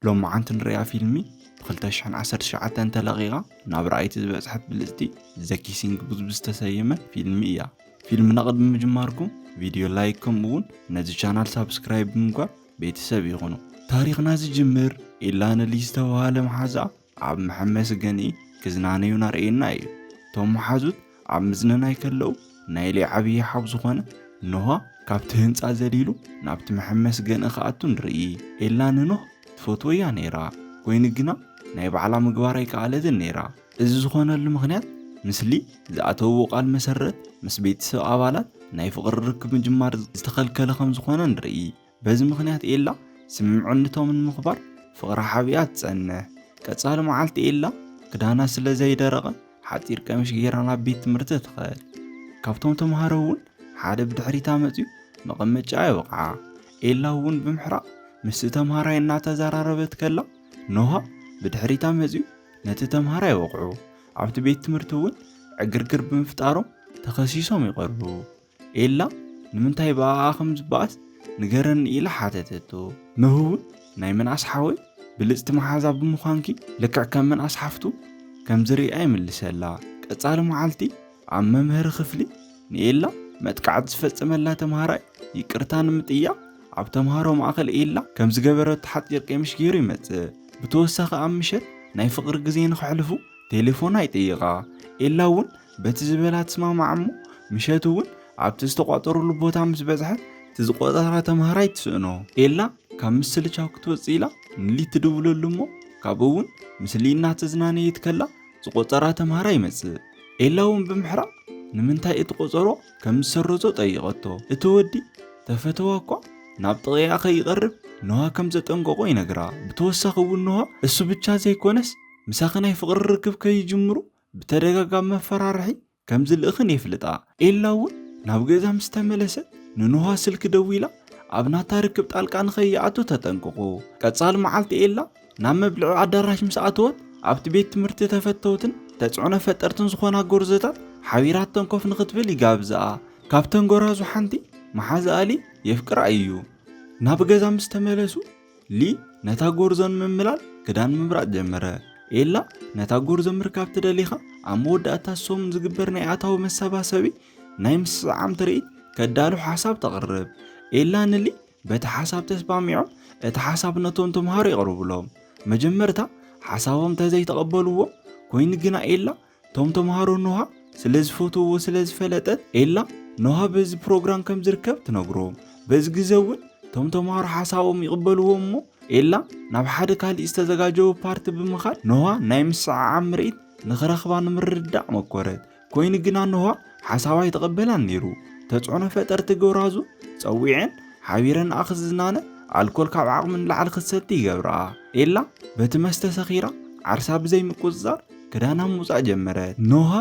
ሎማዓንቲ ንሪኣ ፊልሚ ብ2019 ተለቒቓ ናብ ረኣይቲ ዝበፅሐት ብልፅቲ ዘኪሲንግ ብዝተሰየመት ፊልሚ እያ። ፊልምና ቅድሚ ምጅማርኩም ቪድዮ ላይክ ከምኡ እውን ነዚ ቻናል ሳብስክራይብ ብምግባር ቤተሰብ ይኹኑ። ታሪኽና ዝጅምር ኤላ ንሊ ዝተባሃለ መሓዛኣ ኣብ መሐመሲ ገንኢ ክዝናነዩ ናርእየና እዩ። እቶም መሓዙት ኣብ ምዝንናይ ከለዉ ናይ ሊ ዓብዪ ሓብ ዝኾነ ኖሃ ካብቲ ህንፃ ዘሊሉ ናብቲ መሐመሲ ገንኢ ክኣቱ ንርኢ። ኤላ ንኖህ ትፈትዎ እያ ነይራ፣ ኮይኑ ግና ናይ ባዕላ ምግባር ኣይከኣለትን ነይራ። እዚ ዝኾነሉ ምኽንያት ምስ ሊ ዝኣተውዎ ቃል መሰረት ምስ ቤተሰብ ኣባላት ናይ ፍቕሪ ርክብ ምጅማር ዝተኸልከለ ከም ዝኾነ ንርኢ። በዚ ምኽንያት ኤላ ስምምዕነቶም ንምኽባር ፍቕራ ሓቢኣ ትጸንሕ። ቀጻሊ መዓልቲ ኤላ ክዳና ስለ ዘይደረቐ ሓጺር ቀሚሽ ገይራ ናብ ቤት ትምህርቲ ትኸድ። ካብቶም ተምሃሮ እውን ሓደ ብድሕሪታ መጺኡ መቐመጫኣ ይወቕዓ። ኤላ እውን ብምሕራቕ ምስቲ ተምሃራይ እናተዘራረበት ከላ ኖሃ ብድሕሪታ መጺኡ ነቲ ተምሃራይ ይወቕዑ። ኣብቲ ቤት ትምህርቲ እውን ዕግርግር ብምፍጣሮም ተኸሲሶም ይቐርቡ። ኤላ ንምንታይ ብኣኣ ከም ዝበኣስ ንገረኒ ኢላ ሓተተቶ። ኖህ እውን ናይ ምንኣስ ሓወይ ብልጽቲ መሓዛ ብምዃንኪ ልክዕ ከም ምንኣስ ሓፍቱ ከም ዝርእያ ይምልሰላ። ቀጻሊ መዓልቲ ኣብ መምሃሪ ክፍሊ ንኤላ መጥቃዕቲ ዝፈጸመላ ተምሃራይ ይቅርታ ንምጥያቕ ኣብ ተምሃሮ ማእከል ኤላ ከም ዝገበረቶ ሓጺር ቀሚሽ ገይሩ ይመጽእ። ብተወሳኺ ኣብ ምሸት ናይ ፍቕሪ ግዜ ንኸሕልፉ ቴሌፎና ይጥይቓ። ኤላ እውን በቲ ዝበላ ትስማማዕ እሞ ምሸት እውን ኣብቲ ዝተቋጸሩሉ ቦታ ምስ በጽሐት እቲ ዝቆጸራ ተምሃራይ ትስእኖ። ኤላ ካብ ምስልቻው ክትወጽእ ኢላ ንሊ ትድውለሉ እሞ ካብኡ እውን ምስ ሊ እናተዝናነየት ከላ ዝቆጸራ ተምሃራይ ይመጽእ። ኤላ እውን ብምሕራቕ ንምንታይ እቲ ቆጸሮ ከም ዝሰረዞ ጠይቐቶ። እቲ ወዲ ተፈተዋ እኳ ናብ ጥቕኣ ከይቐርብ ኖሃ ከም ዘጠንቀቖ ይነግራ። ብተወሳኺ እውን ኖሃ እሱ ብቻ ዘይኮነስ ምሳኺ ናይ ፍቕሪ ርክብ ከይጅምሩ ብተደጋጋሚ መፈራርሒ ከም ዝልእኽን የፍልጣ። ኤላ እውን ናብ ገዛ ምስ ተመለሰት ንኖሃ ስልኪ ደዊላ ኣብ ናታ ርክብ ጣልቃ ንኸይኣቱ ተጠንቅቑ። ቀጻሊ መዓልቲ ኤላ ናብ መብልዒ ኣዳራሽ ምስ ኣተወት ኣብቲ ቤት ትምህርቲ ተፈተውትን ተጽዕኖ ፈጠርትን ዝኾና ጎርዞታት ሓቢራተን ኮፍ ንኽትብል ይጋብዝኣ። ካብተን ጎራዙ ሓንቲ መሓዛኣ ሊ የፍቅራ እዩ። ናብ ገዛ ምስ ተመለሱ ሊ ነታ ጎርዞ ንምምላል ክዳን ምምራጽ ጀመረ። ኤላ ነታ ጎርዞ ምርካብ ትደሊኻ ኣብ መወዳእታ ሰሙን ዝግበር ናይ ኣታዊ መሰባሰቢ ናይ ምስዕዓም ትርኢት ከዳሉ ሓሳብ ተቕርብ። ኤላ ንሊ በቲ ሓሳብ ተስማሚዖም እቲ ሓሳብ ነቶም ተምሃሮ የቕርብሎም። መጀመርታ ሓሳቦም ተዘይተቐበልዎም ኮይኑ ግና ኤላ ቶም ተምሃሮ ኖሃ ስለ ዝፈትውዎ ስለ ዝፈለጠት ኤላ ኖሃ በዚ ፕሮግራም ከም ዝርከብ ትነግሮም። በዚ ግዜ እውን ቶም ተምሃሮ ሓሳቦም ይቕበልዎም እሞ ኤላ ናብ ሓደ ካሊእ ዝተዘጋጀወ ፓርቲ ብምኻድ ኖሃ ናይ ምስዕዓም ምርኢት ንኽረኽባ ንምርድዳእ መኮረት። ኮይኑ ግና ኖሃ ሓሳባ ኣይተቐበላን ነይሩ። ተጽዕኖ ፈጠርቲ ጎራዙ ጸዊዐን ሓቢረን ክዝናነ ኣልኮል ካብ ዓቕሚ ንላዕሊ ክትሰቲ ይገብርኣ። ኤላ በቲ መስተ ሰኺራ ዓርሳ ብዘይ ምቁጽጻር ክዳና ምውጻእ ጀመረት። ኖሃ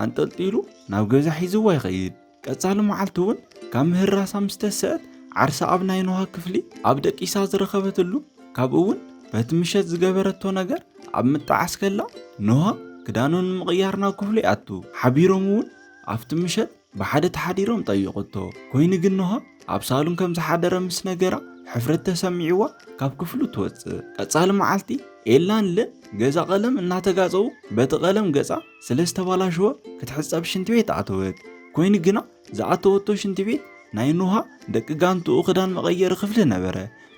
ኣንጠልጢሉ ናብ ገዛ ሒዝዋ ይኸይድ። ቀጻሊ መዓልቲ እውን ካብ ምህራሳ ምስ ተሰአት ዓርሳ ኣብ ናይ ኖሃ ክፍሊ ኣብ ደቂሳ ዝረኸበትሉ ካብኡ እውን በቲ ምሸት ዝገበረቶ ነገር ኣብ ምጥዓስ ከላ ኖሃ ክዳኑ ንምቕያር ናብ ክፍሉ ይኣቱ። ሓቢሮም እውን ኣብቲ ምሸት ብሓደ ተሓዲሮም ጠይቕቶ። ኮይኑ ግን ኖሃ ኣብ ሳሎን ከም ዝሓደረ ምስ ነገራ ሕፍረት ተሰሚዕዋ ካብ ክፍሉ ትወጽእ። ቀጻሊ መዓልቲ ኤላን ልን ገዛ ቀለም እናተጋጸው በቲ ቀለም ገጻ ስለ ዝተባላሸወ ክትሕጸብ ሽንቲ ቤት ኣተወት። ኮይኑ ግና ዝኣተወቶ ሽንቲ ቤት ናይ ኖሃ ደቂ ጋንትኡ ክዳን መቐየሪ ክፍሊ ነበረ።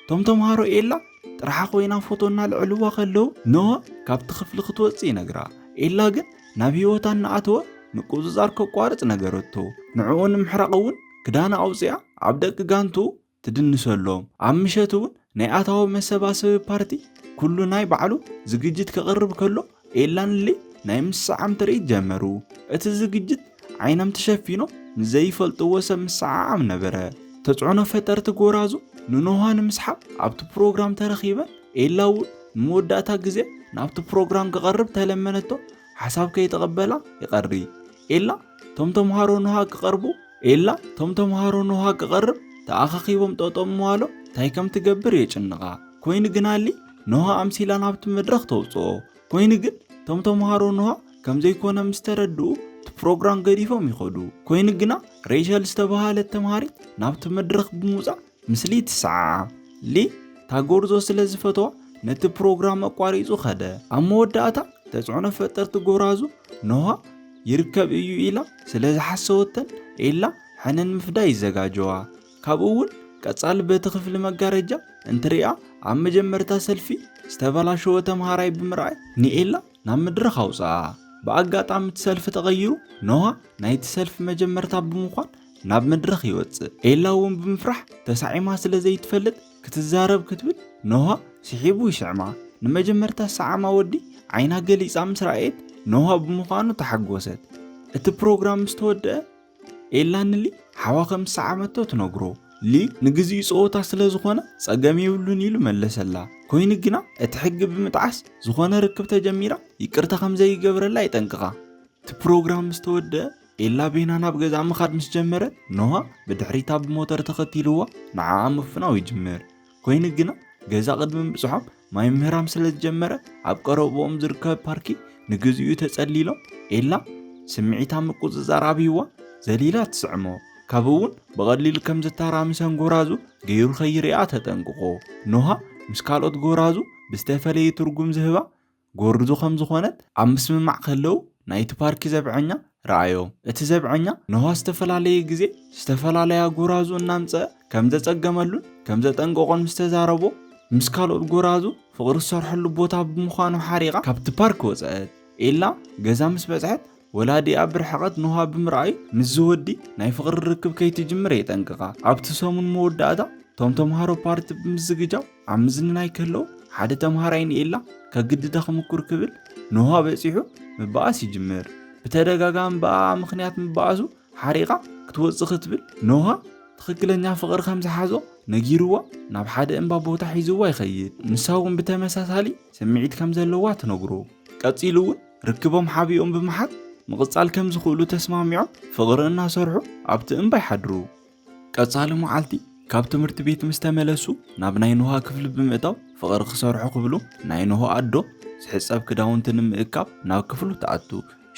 ቶም ተምሃሮ ኤላ ጥርሓ ኮይና ፎቶ እናልዕልዋ ከለዉ ኖሃ ካብቲ ክፍሊ ክትወጽእ ይነግራ። ኤላ ግን ናብ ህይወታ እናኣተወ ምቁጽጻር ከቋርጽ ነገረቶ። ንዕኡ ንምሕራቕ እውን ክዳና ኣውጺኣ ኣብ ደቂ ጋንትኡ ትድንሰሎም። ኣብ ምሸት እውን ናይ ኣታዊ መሰባሰቢ ፓርቲ ኩሉ ናይ ባዕሉ ዝግጅት ከቕርብ ከሎ ኤላን ሊ ናይ ምስዓም ትርኢት ጀመሩ። እቲ ዝግጅት ዓይኖም ተሸፊኖም ንዘይፈልጥዎ ሰብ ምስዓዓም ነበረ። ተጽዕኖ ፈጠርቲ ጎራዙ ንኖሃ ንምስሓብ ኣብቲ ፕሮግራም ተረኺበን ኤላ እውን ንመወዳእታ ግዜ ናብቲ ፕሮግራም ክቐርብ ተለመነቶ ሓሳብ ከይተቐበላ ይቐሪ። ኤላ ቶም ተምሃሮ ኖሃ ክቐርቡ ኤላ ቶም ተምሃሮ ኖሃ ክቐርብ ተኣኻኺቦም ጠጠው ምባሎም እንታይ ከም ትገብር የጭንቓ። ኮይኑ ግና ሊ ኖሃ ኣምሲላ ናብቲ መድረኽ ተውፅኦ። ኮይኑ ግን ቶም ተምሃሮ ኖሃ ከም ዘይኮነ ምስ ተረድኡ እቲ ፕሮግራም ገዲፎም ይኸዱ። ኮይኑ ግና ሬሸል ዝተባሃለት ተምሃሪት ናብቲ መድረኽ ብምውፃእ ምስ ሊ ትሰዓዓ። ሊ እታ ጎርዞ ስለ ዝፈተዋ ነቲ ፕሮግራም ኣቋሪጹ ኸደ። ኣብ መወዳእታ ተጽዕኖ ፈጠርቲ ጎራዙ ኖሃ ይርከብ እዩ ኢላ ስለ ዝሓሰወተን ኤላ ሕነን ምፍዳይ ይዘጋጀዋ። ካብኡ እውን ቀጻሊ በቲ ክፍሊ መጋረጃ እንትሪኣ ኣብ መጀመርታ ሰልፊ ዝተበላሸወ ተምሃራይ ብምርኣይ ንኤላ ናብ መድረኽ ኣውፅኣ። ብኣጋጣሚ እቲ ሰልፊ ተቐይሩ ኖሃ ናይቲ ሰልፊ መጀመርታ ብምዃን ናብ መድረኽ ይወፅእ። ኤላ እውን ብምፍራሕ ተሳዒማ ስለ ዘይትፈልጥ ክትዛረብ ክትብል ኖሃ ስሒቡ ይስዕማ። ንመጀመርታ ዝሰዓማ ወዲ ዓይና ገሊጻ ምስ ረኣየት ኖሃ ብምዃኑ ተሓጎሰት። እቲ ፕሮግራም ምስ ተወደአ ኤላ ንሊ ሓዋ ከም ዝሰዓመቶ ትነግሮ። ሊ ንግዚኡ ጸወታ ስለ ዝኾነ ጸገም የብሉን ኢሉ መለሰላ። ኮይኑ ግና እቲ ሕጊ ብምጥዓስ ዝኾነ ርክብ ተጀሚራ ይቅርታ ከም ዘይገብረላ የጠንቅቓ። እቲ ፕሮግራም ምስ ተወደአ ኤላ ቤና ናብ ገዛ ምኻድ ምስ ጀመረት ኖሃ ብድሕሪታ ብሞተር ተኸቲልዋ ንዓኣ ምፍናው ይጅምር። ኮይኑ ግና ገዛ ቅድሚ ምብጽሖም ማይ ምህራም ስለ ዝጀመረ ኣብ ቀረብኦም ዝርከብ ፓርኪ ንግዚኡ ተጸሊሎም ኤላ ስምዒታ ምቁጽጻር ኣብይዋ ዘሊላ ትስዕሞ። ካብኡ እውን ብቐሊል ከም ዘተራምሰን ጎራዙ ገይሩ ከይርኣ ተጠንቅቆ። ኖሃ ምስ ካልኦት ጎራዙ ብዝተፈለየ ትርጉም ዝህባ ጎርዞ ከም ዝኾነት ኣብ ምስምማዕ ከለዉ ናይቲ ፓርኪ ዘብዐኛ ረኣዮ። እቲ ዘብዐኛ ኖሃ ዝተፈላለየ ግዜ ዝተፈላለያ ጎራዙ እናምጸአ ከም ዘጸገመሉን ከም ዘጠንቀቆን ምስ ተዛረቦ ምስ ካልኦት ጎራዙ ፍቕሪ ዝሰርሐሉ ቦታ ብምዃኑ ሓሪቓ ካብቲ ፓርክ ወጸአት። ኤላ ገዛ ምስ በጽሐት ወላዲኣ ብርሕቐት ኖሃ ብምርኣዩ ምስዚ ወዲ ናይ ፍቕሪ ርክብ ከይትጅምር የጠንቅቓ። ኣብቲ ሰሙን መወዳእታ እቶም ተምሃሮ ፓርቲ ብምዝግጃው ኣብ ምዝንናይ ከለዉ ሓደ ተምሃራይ ንኤላ ከግድዳ ክምኩር ክብል ኖሃ በጺሑ ምባኣስ ይጅምር። ብተደጋጋሚ ብኣኣ ምኽንያት ምባኣሱ ሓሪቓ ክትወጽእ ክትብል ኖሃ ትኽክለኛ ፍቕሪ ከም ዝሓዞ ነጊርዋ ናብ ሓደ እምባ ቦታ ሒዝዋ ይኸይድ። ንሳ እውን ብተመሳሳሊ ስምዒት ከም ዘለዋ ትነግሮ። ቀጺሉ እውን ርክቦም ሓቢኦም ብምሓዝ ምቕጻል ከም ዝኽእሉ ተስማሚዖም ፍቕሪ እናሰርሑ ኣብቲ እምባ ይሓድሩ። ቀጻሊ መዓልቲ ካብ ትምህርቲ ቤት ምስ ተመለሱ ናብ ናይ ኖሃ ክፍሊ ብምእታው ፍቕሪ ክሰርሑ ክብሉ ናይ ኖሃ ኣዶ ዝሕጸብ ክዳውንቲ ንምእካብ ናብ ክፍሉ ትኣቱ።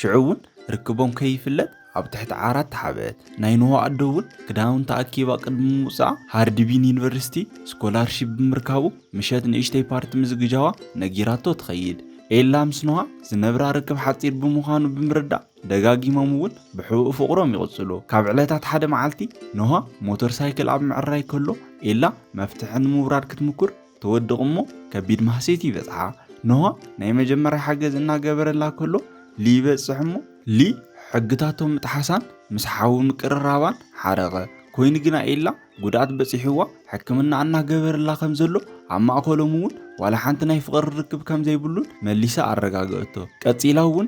ሽዑ እውን ርክቦም ከይፍለጥ ኣብ ትሕቲ ዓራት ተሓብአት። ናይ ኖሃ ኣዶ እውን ክዳውንቲ ኣኪባ ቅድሚ ምውጻኣ ሃርድቢን ዩኒቨርሲቲ ስኮላርሺፕ ብምርካቡ ምሸት ንእሽተይ ፓርቲ ምዝግጃዋ ነጊራቶ ትኸይድ። ኤላ ምስ ኖሃ ዝነብራ ርክብ ሓጺር ብምዃኑ ብምርዳእ ደጋጊሞም እውን ብሕቡእ ፍቕሮም ይቕጽሉ። ካብ ዕለታት ሓደ መዓልቲ ኖሃ ሞተር ሳይክል ኣብ ምዕራይ ከሎ ኤላ መፍትሒ ንምውራድ ክትምኩር ትወድቕ እሞ ከቢድ ማህሰይቲ ይበጽሓ። ኖሃ ናይ መጀመርያ ሓገዝ እናገበረላ ከሎ ሊ ይበጽሕ እሞ ሊ ሕግታቶም ምጥሓሳን ምስ ሓዊ ምቅርራባን ሓረቐ። ኮይኑ ግና ኤላ ጉድኣት በጺሕዋ ሕክምና እናገበረላ ከም ዘሎ ኣብ ማእከሎም እውን ዋላ ሓንቲ ናይ ፍቕሪ ርክብ ከም ዘይብሉን መሊሳ ኣረጋገእቶ። ቀጺላ እውን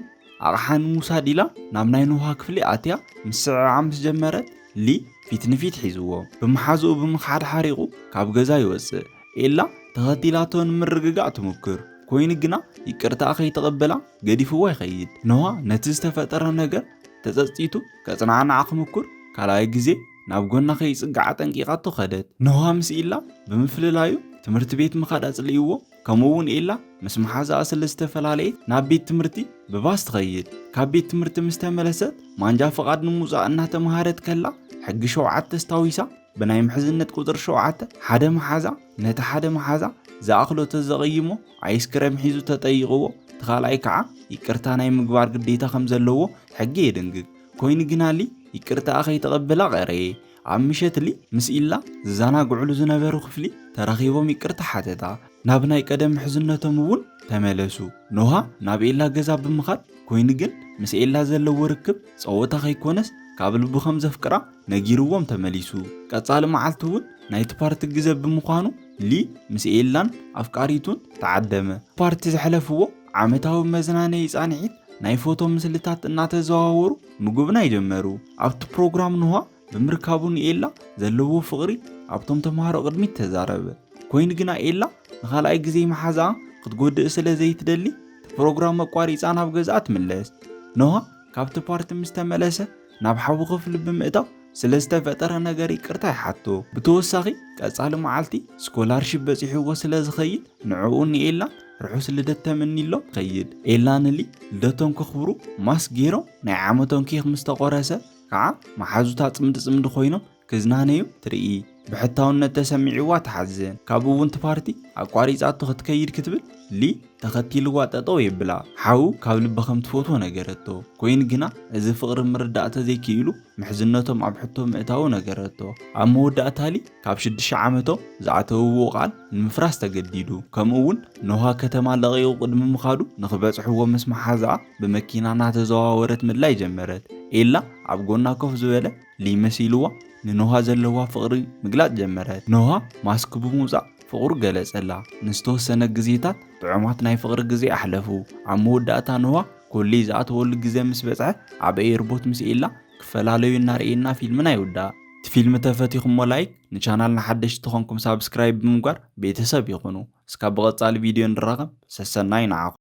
ኣቕሓ ንምውሳድ ኢላ ናብ ናይ ኖሃ ክፍሊ ኣትያ ምስዕዓ ምስ ጀመረት ሊ ፊት ንፊት ሒዝዎ ብምሓዝኡ ብምኽሓድ ሓሪቑ ካብ ገዛ ይወጽእ። ኤላ ተኸቲላቶ ንምርግጋእ ትሙክር። ኮይኑ ግና ይቅርታኣ ከይተቐበላ ገዲፍዋ ይኸይድ። ኖሃ ነቲ ዝተፈጠረ ነገር ተጸጺቱ ከጽናዕንዓ ክምኩር ካልኣይ ግዜ ናብ ጎና ከይጽግዓ ጠንቂቓቶ ከደት። ኖሃ ምስ ኢላ ብምፍልላዩ ትምህርቲ ቤት ምኻድ ኣጽሊእዎ። ከምኡ እውን ኤላ ምስ መሓዛኣ ስለ ዝተፈላለየት ናብ ቤት ትምህርቲ ብባስ ትኸይድ። ካብ ቤት ትምህርቲ ምስ ተመለሰት ማንጃ ፍቓድ ንምውጻእ እናተምሃረት ከላ ሕጊ ሸውዓተ ኣስታዊሳ ብናይ ምሕዝነት ቁጽሪ ሸውዓተ ሓደ መሓዛ ነቲ ሓደ መሓዛ ዝኣኽሎ ተዘቐይሞ ኣይስክረም ሒዙ ተጠይቕዎ እቲ ካልኣይ ከዓ ይቅርታ ናይ ምግባር ግዴታ ከም ዘለዎ ሕጊ የደንግግ። ኮይኑ ግና ሊ ይቅርታኣ ከይተቐበላ ቀረየ። ኣብ ምሸት ሊ ምስ ኢላ ዝዘናግዕሉ ዝነበሩ ክፍሊ ተራኺቦም ይቅርታ ሓተታ። ናብ ናይ ቀደም ምሕዝነቶም እውን ተመለሱ። ኖሃ ናብ ኤላ ገዛ ብምኻድ ኮይኑ ግን ምስ ኤላ ዘለዎ ርክብ ጸወታ ከይኮነስ ካብ ልቡ ከም ዘፍቅራ ነጊርዎም ተመሊሱ። ቀጻሊ መዓልቲ እውን ናይቲ ፓርቲ ግዘ ብምዃኑ ሊ ምስ ኤላን ኣፍቃሪቱን ተዓደመ። ፓርቲ ዘሕለፍዎ ዓመታዊ መዝናነዪ ጻንሒት ናይ ፎቶ ምስልታት እናተዘዋወሩ ምጉብናይ ጀመሩ። ኣብቲ ፕሮግራም ኖሃ ብምርካቡ ንኤላ ዘለዎ ፍቕሪ ኣብቶም ተምሃሮ ቅድሚት ተዛረበ። ኮይኑ ግና ኤላ ንኻልኣይ ግዜ መሓዛኣ ክትጎድእ ስለ ዘይትደሊ እቲ ፕሮግራም ኣቋሪጻ ናብ ገዛኣ ትምለስ። ኖሃ ካብቲ ፓርቲ ምስ ተመለሰ ናብ ሓዊ ክፍሊ ብምእታው ስለ ዝተፈጠረ ነገር ይቅርታ ይሓቶ። ብተወሳኺ ቀጻሊ መዓልቲ ስኮላርሺፕ በጺሕዎ ስለ ዝኸይድ ንዕኡ ንኤላ ርሑስ ልደት ተመኒሎም ይኸይድ። ኤላ ንሊ ልደቶም ከኽብሩ ማስክ ገይሮም ናይ ዓመቶም ኬክ ምስ ተቆረሰ ከዓ መሓዙታ ጽምዲ ጽምዲ ኮይኖም ክዝናነዩ ትርኢ። ብሕታውነት ተሰሚዕዋ ትሓዝን። ካብኡ እውን እቲ ፓርቲ ኣቋሪጻቶ ክትከይድ ክትብል ሊ ተኸቲልዋ ጠጠው የብላ። ሓው ካብ ልባ ከም ትፈትዎ ነገረቶ። ኮይኑ ግና እዚ ፍቕሪ ምርዳእ ተዘይክኢሉ ምሕዝነቶም ኣብ ሕቶ ምእታው ነገረቶ። ኣብ መወዳእታ ሊ ካብ ሽዱሽተ ዓመቶም ዝኣተውዎ ቃል ንምፍራስ ተገዲዱ። ከምኡ እውን ኖሃ ከተማ ለቒቑ ቅድሚ ምኻዱ ንኽበጽሕዎ ምስ መሓዛኣ ብመኪና እናተዘዋወረት ምድላይ ጀመረት። ኤላ ኣብ ጎና ኮፍ ዝበለ ሊ መሲልዋ ንኖሃ ዘለዋ ፍቕሪ ምግላጽ ጀመረት። ኖሃ ማስክ ብምውጻእ ፍቕሩ ገለጸላ። ንዝተወሰነ ግዜታት ጥዑማት ናይ ፍቕሪ ግዜ ኣሕለፉ። ኣብ መወዳእታ ኖሃ ኮሌጅ ዝኣተወሉ ግዜ ምስ በጽሐ ኣብ ኤርቦት ምስ ኤላ ክፈላለዩ እናርእየና ፊልምና ይውዳእ። እቲ ፊልም ተፈቲኹሞ ላይክ፣ ንቻናልና ሓደሽቲ ዝኾንኩም ሳብስክራይብ ብምግባር ቤተሰብ ይኹኑ። እስካብ ብቐጻሊ ቪድዮ ንራኸብ፣ ሰሰናይ ንዓኹም።